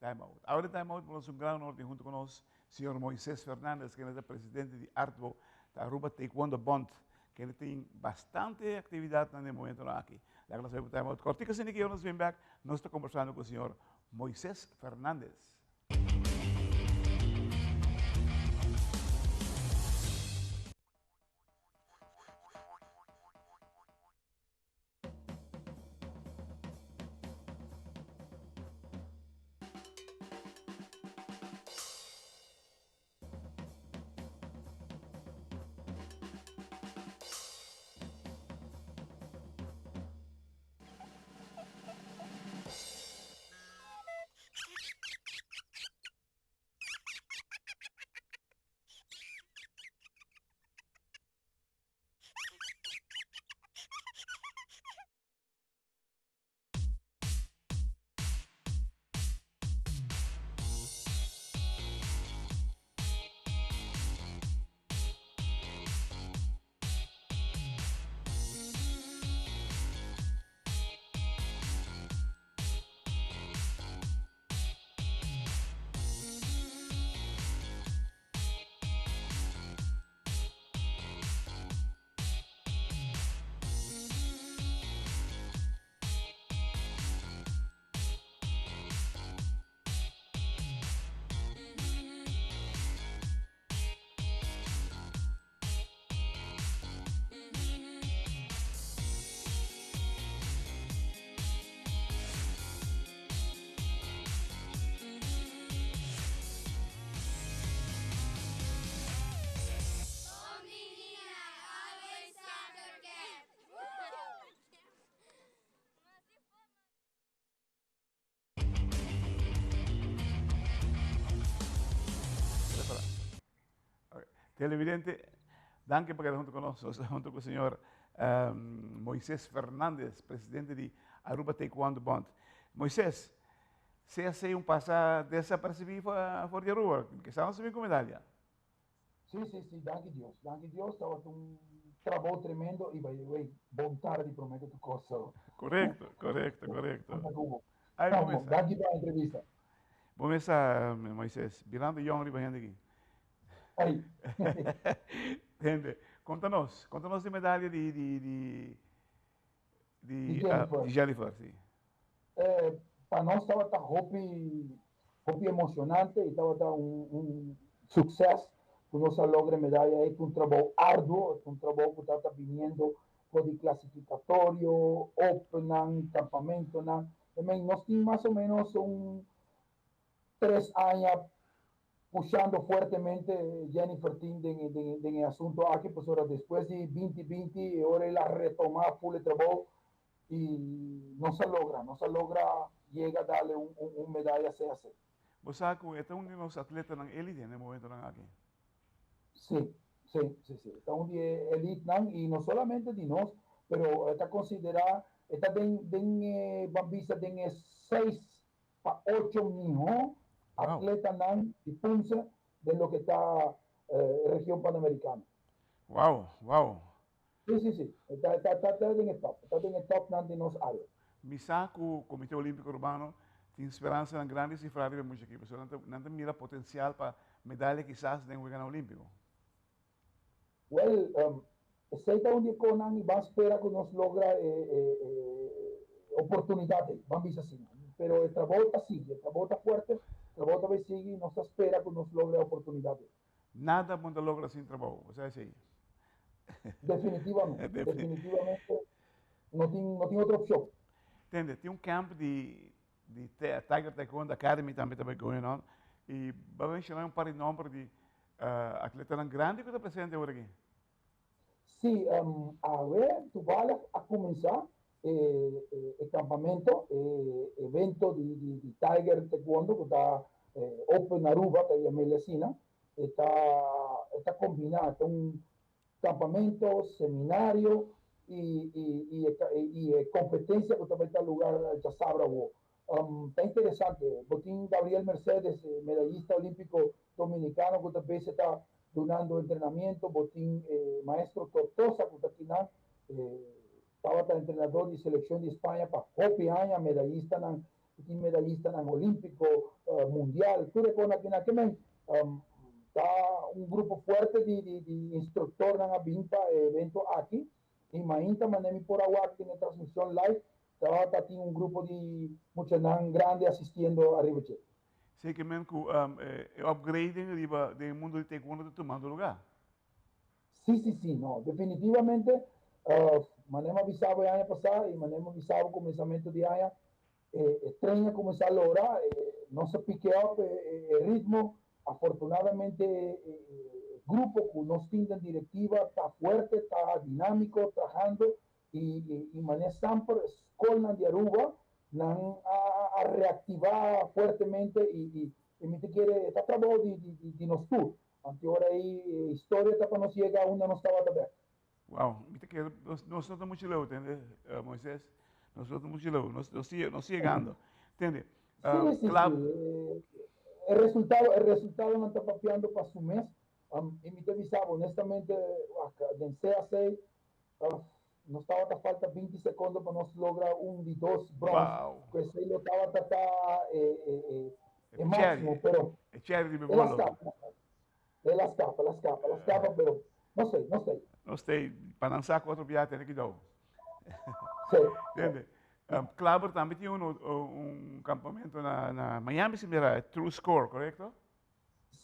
Time Out. Awe den Time Out bo nos un gran honor tin hunto cu nos señor Moises Fernandez kende ta presidente di ARTBO, ta Aruba Taekwondo Bond, kende tin bastante actividadnan den momentonan aki. Laga nos bay pa Time Out cortico asina ki nos bin bek nos ta conversando cu señor Moises Fernandez. Televidente, danki pa keda hunto ku nos. Nos ta hunto ku señor Moises Fernandez, presidente di Aruba Taekwondo Bond. Moises, CSC un pasa desapercibí for di Aruba, kisas nos ta bin ku medalla. Sí, sí, sí, danki Dios, danki Dios, tabata un trabou tremendo y by the way, bon tardi prome cu tur cos. Correcto, correcto, correcto. Ay, bo mesa. Danki pa entrevista. Bo mesa, Moises, birando yong riba hende aki. Ay. Hende, conta nos, conta nos di medalla di, di, di, di, di Jennifer. Di Jennifer, si. Pa nos tabata hopi, hopi emocionante y tabata un, un succes cu nos a logra e medalla ey. Ta un trabou arduo, ta un trabou cu tabata biniendo for di clasificatorio, opennan, campamentonan. También nos tin mas o menos un 3 aña pushando fuertemente Jennifer tin den, den, den e asunto aki, pasobra despues di 2020 e ora el a retoma full e trabou y nos a logra, nos a logra yega dale un, un, un medaya CAC. Bo sa cu e ta un di nos atletanan elite na e momentonan aki? Sí, sí, sí, sí. E ta un di e elitenan y no solamente di nos, pero e ta considera, e ta den, den e, ban bisa den e 6 pa 8 mihó atletanan di Ponce den loke ta region Panamericano. Wow, wow. Sí, sí, sí. E ta, ta, ta, ta den e top. E ta den e topnan di nos área. Mi sa ku Komité Olímpiko Arubano tin speransanan grandi sifrá riba e mucha aki, pasobra nan ta, nan ta mira potensial pa medaya kisas den Weganan Olímpiko. Wèl, esei ta un di e konan i ban spera ku nos logra e, e, e oportunidat ei, ban bisa asina. Pero e trabou ta sigui, e trabou ta fuerte, e trabou ta bai sigui i nos ta spera ku nos logra e oportunidat ei. Nada bo no ta logra sin trabou, bo sa esei? Definitivamente, definitivamente no tin, no tin otro opcion. Tende, tin un camp di, di Tiger Taekwondo Academy tambe ta bai going on y bo a menciona un par di nomber di atletanan grandi cu ta presente awor aki. Sí, awe toevallig a cuminsa e campamento, e evento di Tiger Taekwondo cu ta Open Aruba, ta yam'el asina. E ta combina, ta un campamento, seminario y e competencia cu ta bay ta lugar djasabra awo. Ta interesante, bo tin Gabriel Mercedes, medallista olimpico dominicano cu ta bese ta dunando entrenamiento, bo tin e maestro Tortosa cu ta kinan, tabata entrenador di seleccion di Spaña pa hopi aña, medayistanan Tin medallistanan olímpiko, mundial, tur e kos aki nan. Ke men ta un grupo fuerte di di di instruktornan a bin pa e evento aki. I mainta manera mi por a wak den e transmishon live, tabata tin un grupo di muchanan grandi asistiendo ariba dje. Esei ke men ku e upgrading riba den e mundo di taekwondo ta tumando lugá. Sí, sí, sí, no, definitivamente, manera mi a bisa bo e aña pasá i manera mi a bisa bo kuminsamentu di aña, e tren a kuminsá lora, nos a pike up e ritmo, afortunadamente e grupo ku nos tin den direktiva ta fuerte, ta dinámiko, trahando i manera semper skolnan di Aruba nan a reaktivá fuertemente i mi ta kere e ta trabou di nos tur. Anto ora ei e historia ta pa nos yega unda nos tabata bek. Wow, mi ta kere nos nos no ta mucho leu, tende, Moises? Nos no ta mucho leu, nos nos sigue nos yegando. Tende? Sí, sí, Klap. sí. E resultado, e resultadonan ta papiando pa su mes. I mi ta bisa bo honestamente, wak, den CAC, nos tabata falta 20 secondo pa nos logra un di dos brons. Wow. Ku esei lo tabata ta e, e, e, E e máximo, cherry, pero e cherry di mi el a bolo. scapa, el a scapa, el a scapa, el a scapa, pero no sé, no sé. Nos te pa nan sa ku otro biaha tene kidou. Sí. Tende? Klaber tambe tin un, un campamento na, na Miami, si mira, True Score, correcto?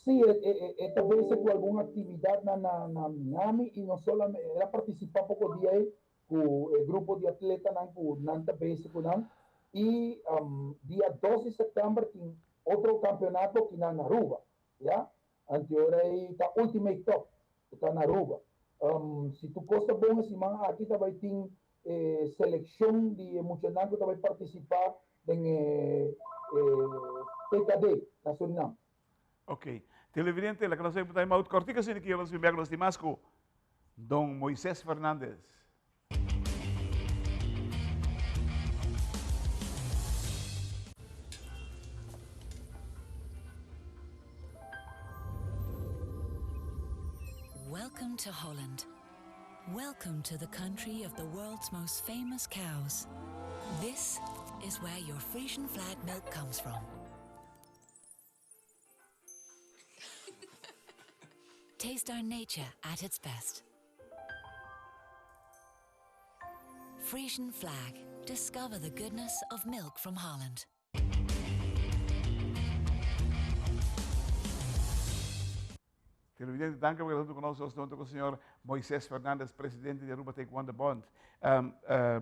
Sí, e ta bese ku algun aktividatnan na Miami i no solamente, el a partisipá poko dia ei ku e grupo di atletanan ku nan ta bese ku nan i dia dos di sèptèmber tin otro kampeonato ki nan na Aruba, ya. Anto ora ei ta Ultimate Cup ku ta na Aruba. Si tur kos ta bon e siman aki ta bai tin e selekshon di e muchanan ku ta bai partisipá den e TKD na Surinam. Ok. Televidente, laga nos bai time out kòrtiku asina ki nos bin bèk nos tin mas ku Don Moises Fernandez. Welcome to Holland. Welcome to the country of the world's most famous cows. This is where your Frisian flag milk comes from. Taste our nature at its best. Frisian flag. Discover the goodness of milk from Holland. Televidente, danki pa keda huntu ku nos. Nos ta huntu ku señor Moises Fernandez, presidente di Aruba Taekwondo Bond.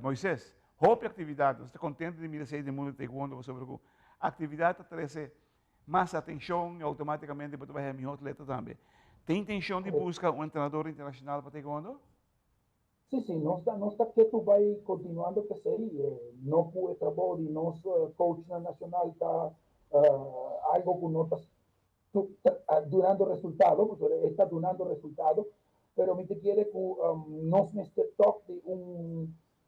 Moises, hopi aktividat. Nos ta kontento di mira esei den mundu di taekwondo pasobra ku aktividat ta trese mas atenshon i outomátikamente bo ta bai haña mihó atleta tambe. Tin intenshon di buska un entrenador internashonal pa taekwondo? Sí, sí, nos ta, nos ta ketu bai kontinuando p'esei. No ku e trabou di nos coachnan nashonal ta algo ku no ta dunando resultado, pasobra e ta dunando resultado, pero mi ta kere ku nos mester tòg di un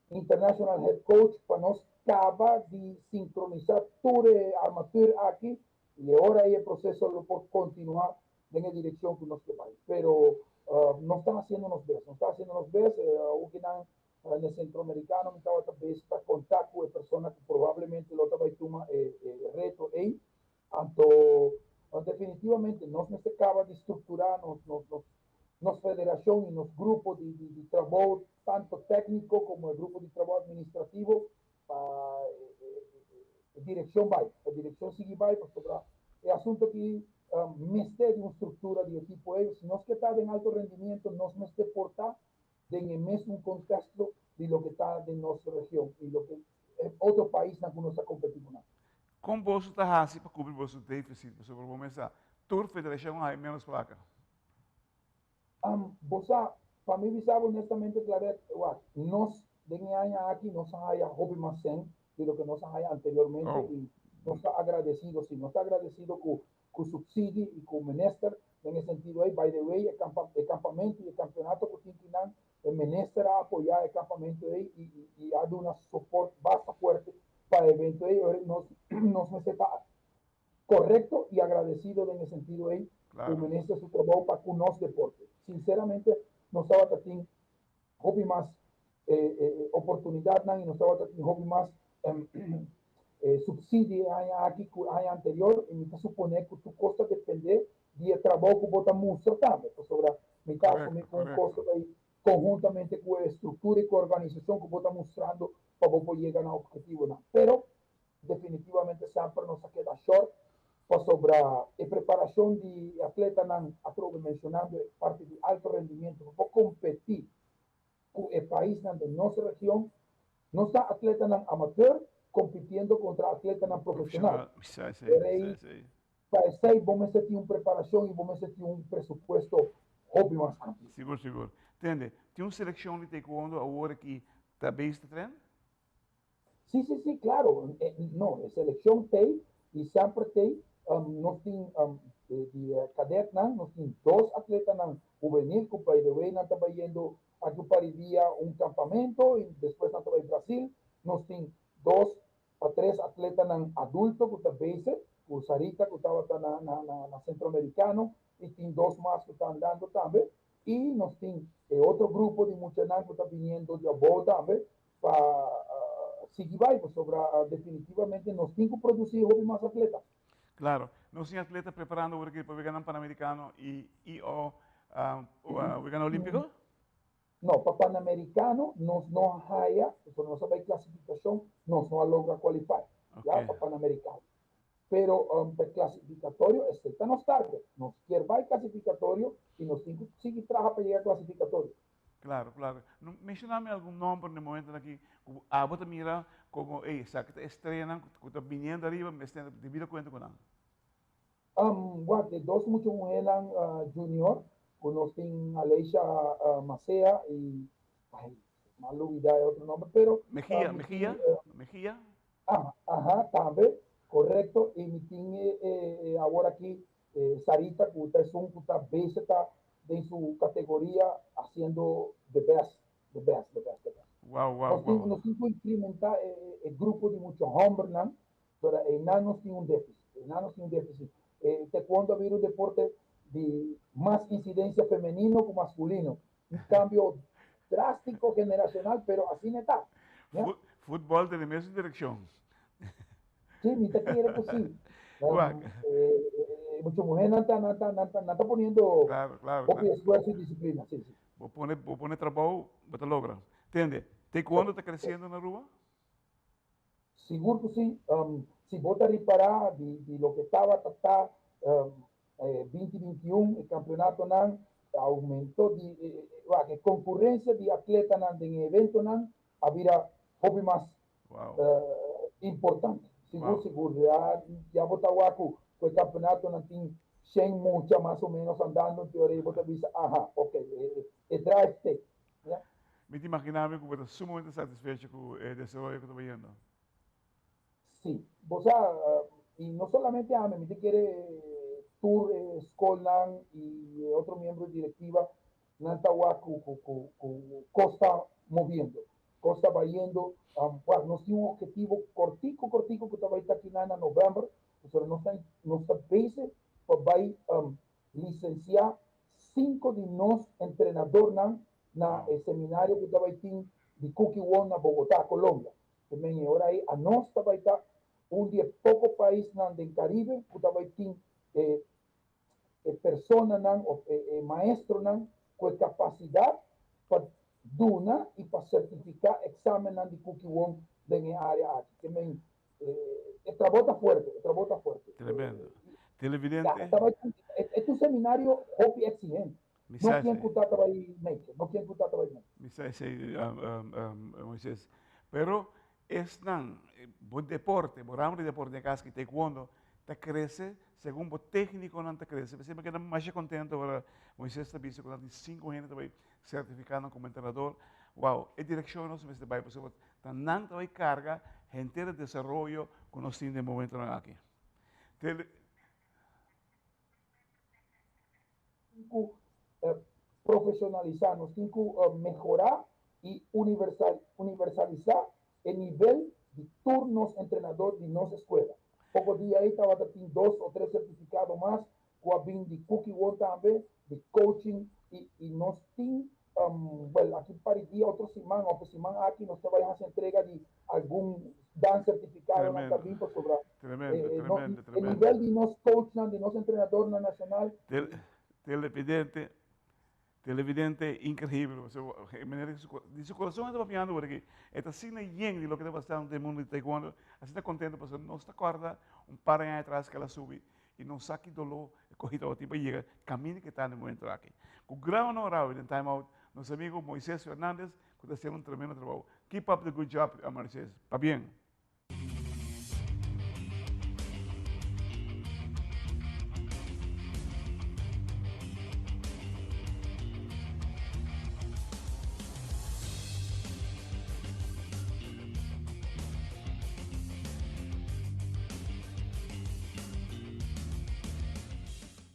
international head coach pa nos kaba di sinkronisá tur e armatur aki i e ora ei e proseso lo por kontinuá den e direkshon ku nos ke bai. Pero nos ta hasiendo nos bes, nos ta hasiendo nos bes, awor na e Centroamericano mi tabata bes ta konta ku e persona ku probablemente lo ta bai tuma e reto ei. Anto, definitivamente nos mester kaba di strukturá nos nos nos nos federashon i nos grupo di di di trabou tanto tékniko komo e grupo di trabou administrativo pa e direkshon bai, pa direkshon sigui bai pasobra e asuntu aki mester di un struktura di e tipo ei. Si nos ke ta den alto rendimiento nos mester por ta den e mesun konteksto di loke ta den nos region i loke e otro paisnan ku nos ta kompetí ku nan. Kon boso ta hasi pa kubri boso defisit? Pasobra bo mes sa, tur federashon a haña ménos plaka. Bo sa, pa mi bisa bo honestamente Claret, wak, nos den e aña aki nos a haya hopi mas sèn di loke nos a haya anteriormente i nos ta agradesido, si, nos ta agradesido ku ku subsidi i ku minister den e sentido ei. By the way, e kampa, e kampamentu i e kampionato ku tin kinan, e minister a apoyá e kampamentu ei i i a duna soport basta fuerte pa e evento ei. Ora nos nos mester ta korekto i agradesido den e sentido ei ku minister su trabou pa ku nos deporte. Sinseramente nos tabata tin hopi mas oportunidatnan i nos tabata tin hopi mas. Subsidio e aña aki ku aña anterior i mi ta suponé ku tur kos ta dependé di e trabou ku bo ta mustra tambe, pasobra mi ta asumí ku un kos ta bai konhuntamente ku e struktura i ku e organisashon ku bo ta mustrando pa bo por yega na ophetivonan. Pero definitivamente semper nos a keda short pasobra e preparashon di e atletanan, atrobe menshonando e parti di alto rendimiento, pa por kompetí ku e paisnan den nos region, nos ta atletanan amateur kompitiendo kontra atletanan profeshonal. Pero ei, pa esei bo mester tin un preparashon i bo mester tin un presupuesto hopi mas amplio. Sigur, sigur. Tende, tin un selekshon di taekwondo awor aki ta bezig ta train? Sí, sí, sí, claro. No, e seleccion t'ey y semper t'ey. Nos tin di cadetnan, nos tin dos atletanan juvenil cu by the way nan ta bayendo aki un par di dia un campamento y despues nan ta bay Brasil. Nos tin dos pa tres atletanan adulto cu ta bezig, cu Sarita cu tabata na Centroamericano y tin dos mas cu ta andando tambe. Y nos tin e otro grupo di muchanan cu ta biniendo di abou tambe pa sigui bai pasobra definitivamente nos tin cu produci hopi mas atleta. Claro, nos tin atleta preparando awor aki pa weganan Panamericano y y o weganan Olimpico? No, pa Panamericano nos no a haya, pasobra nos a bai clasificacion, nos no a logra qualify, ya, pa Panamericano. Pero pa e clasificatorio esey ta nos target, nos kier bai clasificatorio y nos tin cu sigui traha pa yega clasificatorio. Claro, claro. Menciona mi algun nomber na e momentonan aki cu abo ta mira como, ey, esaki ta estreanan cu ta biniendo ariba, mester debido cuenta cu nan. Wak, e dos mucha muhernan junior cu nos tin Aleisha Macea y, ay, m'a lubida e otro nomber, pero. Mejia, Mejia, Mejia. Aha, aha, tambe, correcto, y mi tin e awor aki Sarita cu ta esun cu ta bezig ta den su categoria haciendo the best, the best, the best, the best. Wow, wow, Nos tin, wow. nos tin cu incrementa e grupo di mucha hombernan, pero eynan nos tin un deficit, eynan nos tin un deficit. E taekwondo a bira un deporte di mas incidencia femenino cu masculino, un cambio drastico generacional, pero asina e ta. Ya. Futbol ta den mesun direccion. Sí, mi ta kere ku sí. Wak. Mucho muhernan ta, nan ta, nan ta, nan ta poniendo Claro, claro. hopi esfuerzo y disciplina, sí, sí. Bo pone, bo pone trabou, bo ta logra. Tende, taekwondo ta creciendo na Aruba? Sigur ku sí. Si bo ta ripará di, di loke tabata ta 2021, e campeonatonan aumentó di, wak, e concurrencia di atletanan den e eventonan a bira hopi mas importante. Sigur sigur ya ya bo ta wak ku e kampeonatonan tin shen mucha mas o menos andando en teoria bo ta bisa aha ok e drive te ya. Mi ta imagina mi ku bo ta sumamente satisfecho ku e desaroyo ku ta bayendo. Si, bo sa y no solamente ami, mi ta kere tur e skolnan y e otro miembro di directiva nan ta wak ku ku ku kos ta moviendo. Kos ta bayendo, wak, nos tin un objetivo kortiku kortiku ku ta bai ta kina na novèmber, pasobra nos ta nos ta bezig pa bai lisensiá sinku di nos entrenadornan na e seminario ku ta bai tin di Kukkiwon na Bogotá, Colombia. Te men e ora ei anos ta bai ta un di e poko paisnan den Karibe ku ta bai tin e e personanan of e maestronan ku e kapasidat pa duna i pa sertifiká eksamennan di Kukkiwon den e área aki. Ke men e trabou ta fuerte, e trabou ta fuerte. Tremendo. Televidente. E ta un seminario hopi eksigente. No ken ku ta ta bai meke, no ken ku ta ta bai meke. Mi sa esei, Moises. Pero esnan, bo deporte, bo ramo di deporte, den e kas aki taekwondo, ta krese segun bo téknikonan ta krese. P'esei mi keda masha kontento ora Moises ta bisa ku nan tin sinku hende ta bai sertifiká nan komo entrenador. Wou, e direkshon nos mester bai pasobra ta nan ta bai karga henter e desaroyo ku nos tin den momentonan aki. Tele. Tin ku profesionalisá, nos tin ku mehorá i universalisá e nivel di tur nos entrenador di nos escuela. Poco dia ei tabata tin dos o tres certificado mas cu a bin di Kukkiwon tambe, di coaching y y nos tin, well, aki un par di dia, otro siman of e siman aki nos ta bay haci entrega di algun. Dan sertifikado nan ta bin pasobra Tremendo, tremendo, e tremendo. Nivel di nos coachnan, di nos entrenadornan nashonal. Televidente, televidente, inkreibel. E manera di su kurason e ta papiando por aki. E ta asina yen di loke ta pasando den mundo di taekwondo. Asina kontento pasobra nos ta kòrda un par di aña atras ku el a subi i nos sa ki doló e kohe tabatin pa yega kaminda ku e ta na e momento aki. Ku gran honor awe den Time Out nos amigo Moises Fernandez ku ta hasiendo un tremendo trabou. Keep up the good job, Moises. Pabien.